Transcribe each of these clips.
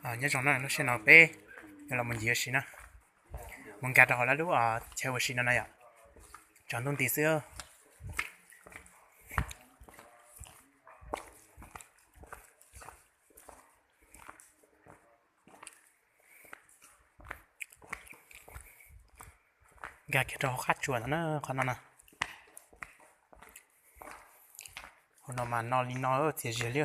Nyob zoo na, lub sij hawm no peb yuav los mus ncig ua si na, mus nkag rau hauv lawv lub chaw ua si no na yom. Tsaus ntuj nti xwb. Nkag kiag rau hauv qab tsuas no na, qhov no na. Hauv no mas no li no txias zias li.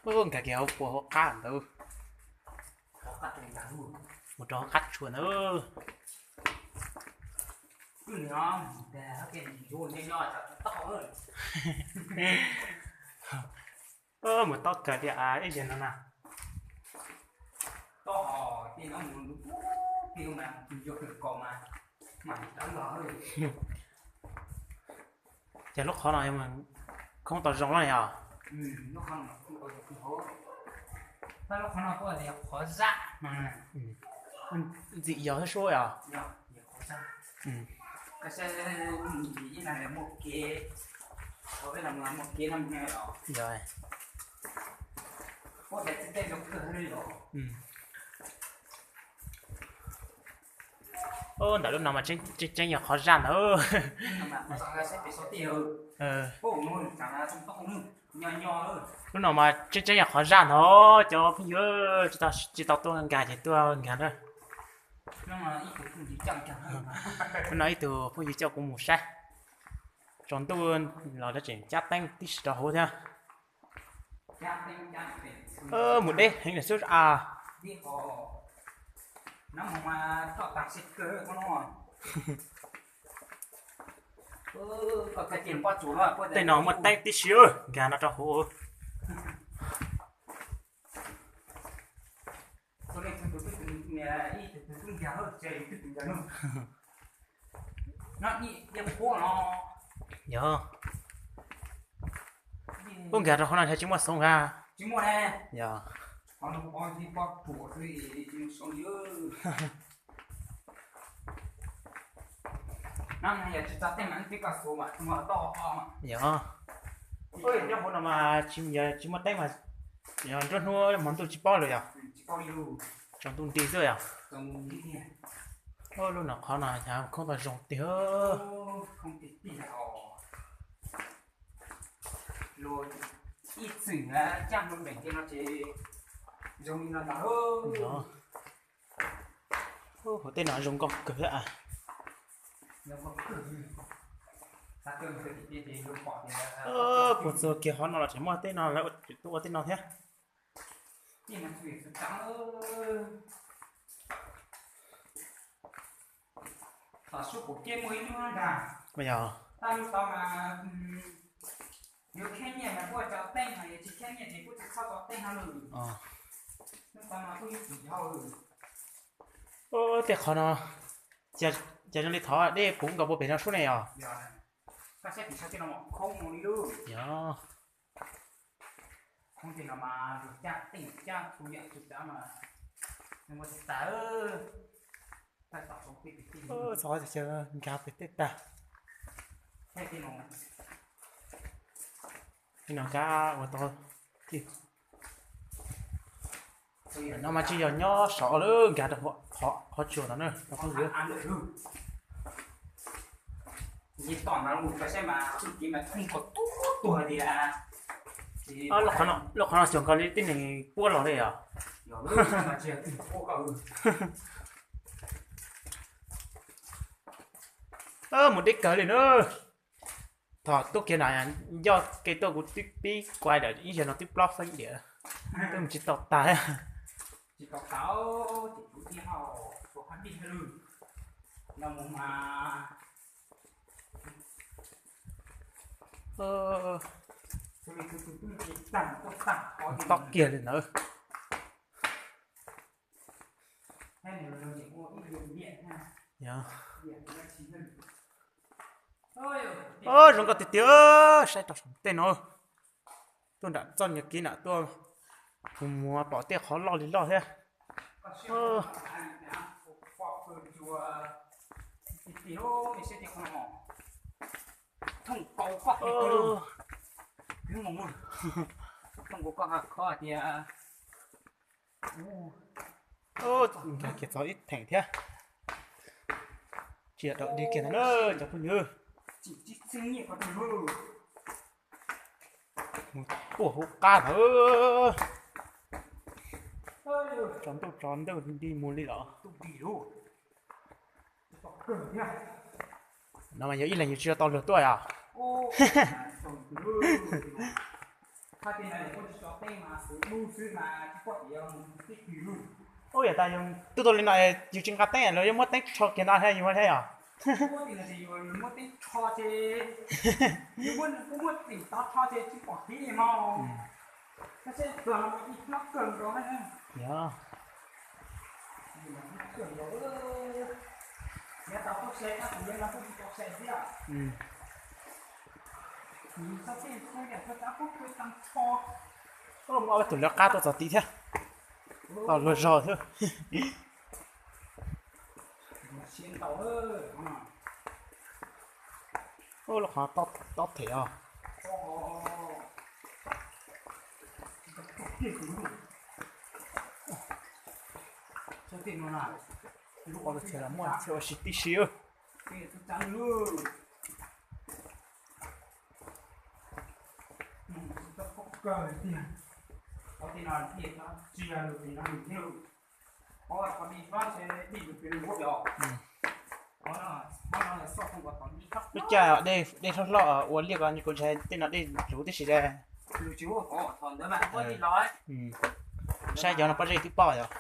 Yog, nkag kiag hauv puas hauv qab ntawd, mus rau hauv qab tsuas ntawd. Mus taub kawg tiag ib yam no na. Ces lub qhov no khoob tau zoo na yog? Ntxim yog thiab sub yog? Yog. Ntawm lub no mas tseeb tseeb yog qhov zaj ntawd. Lub no mas tseeb tseeb yog qhov zaj ntawd cov phooj ywg, tsis tau tuaj nkag ces tuaj nkag na. Lub no ib tug phooj ywg coj kuv mus saib, tsaus ntuj los lawv tseem cab teeb tib si rau hauv thiab. Mus deb heev lawm xwb a. Tej no muaj teeb tib si, nkag no rau hauv. Yog, puab nkag rau qhov no tsis muaj xoov a? Yog. Yog, nyob hauv no mas tsis, yog tsis muaj teeb mas yog nruab hnub hmo ntuj tsis paub lawm yog? Tsaus ntuj nti xwb yog? Lub no qhov no khoob tau zoo tiag. Ib txwm caj hmo npeem no ces zoo li no ntag. Hauv tej no zoo nkauj kawg thiab. Puag txog kiag qhov no los tseem muaj tej no lawv tseem tuaj ua tej no thiab. Yog. Tej qhov no, cas zoo li thov dej puv nkaus puag pem no sub ne yog? Yog. Txog qhov chaw nkag pem tej tag. Li no kab ua tau. No mas tsis yog nyob saum lawm, nkag rau qhov tsua no na cov phooj ywg. Lub qhov no xyov nkaus li tib neeg puab los li os. Mus deb kawg li na. Thaum tuaj kiag no ncoj kev tuaj kuv twb pib kuaj dawm ib zaug no twb plaub feeb diam, twb mus tsis tau tag. Tob kiag li ntawd. Zoo nkauj tiag tiag, saib rau saum tej no. Tuaj nram txoj nyuag kev nram tuaj, kuv mus pom tej qhov loj li loj thiab. Ua, ti ti lub me siab tias qhov no thooj nkaus koj hais tias, thooj nkaus koj hais koj tias, nkag kiag txog ib theem thiab. Tsis yog dog dig kiag ntag na cov phooj ywg. Mus tuaj hauv qab ntag. Tso ntuj tso ntug nti mus li los. No mas yog ib leeg yus tsis tau luag tuaj os. Ub, yog tas yus tuaj tau li no yus tsis nqa teeb los yus muab teeb rho kiag no thiab yus thiab yom? Yog. Ub, muab ob tus lawv qab tuaj txog tid thiab. Tau luag zog thiab. Ub, lub qhov tob them os. Lub qhov txhia los muaj txhia ua si tib si. Lub caij dej hlob hlob ua liaj ko kuv ntshai tej no dej luv tib si. Saib cov no pob zeb twb poj yom.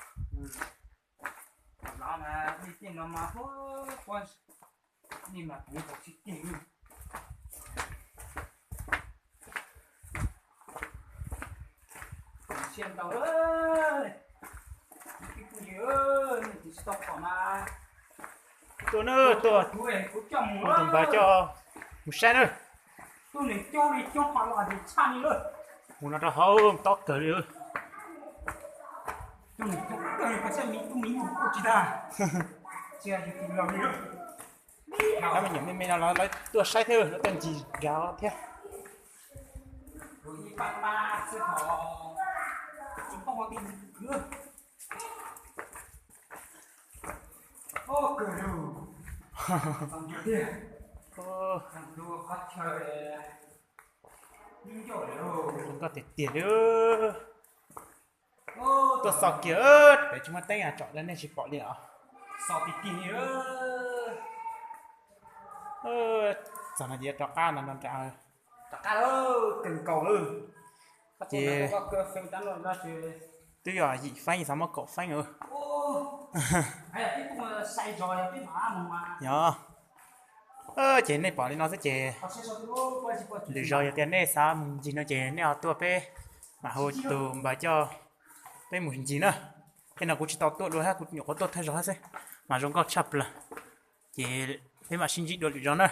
Tuaj na, tuaj, tus npawg coj mus saib na. Mus no rau hauv tob kawg li. Cov me nyuam me me no los lawv tuaj saib thiab, lawv tuaj ncig nrad thiab. Zoo nkauj tiag tiag li. Tuaj xauj kiag, pem tsis muaj teeb tsom nej tsis pom li os. Txog no ces yuav rov qab no nrad. Ces twb yog yim feeb xav muab kaum feeb. Yog. Ces nej pom li no xwb ces lwm zaus yog tias nej xav mus ncig no ces nej ho tuaj peb mam hu tus npawg coj peb mus ncig na. Tej no kuv tsis tau tuaj dua thiab, kuv nyuam qhuav tuaj thawj zaug xwb mas zoo nkauj tshaj plaws. Ces peb mam sib ntsib dua lwm zaus na.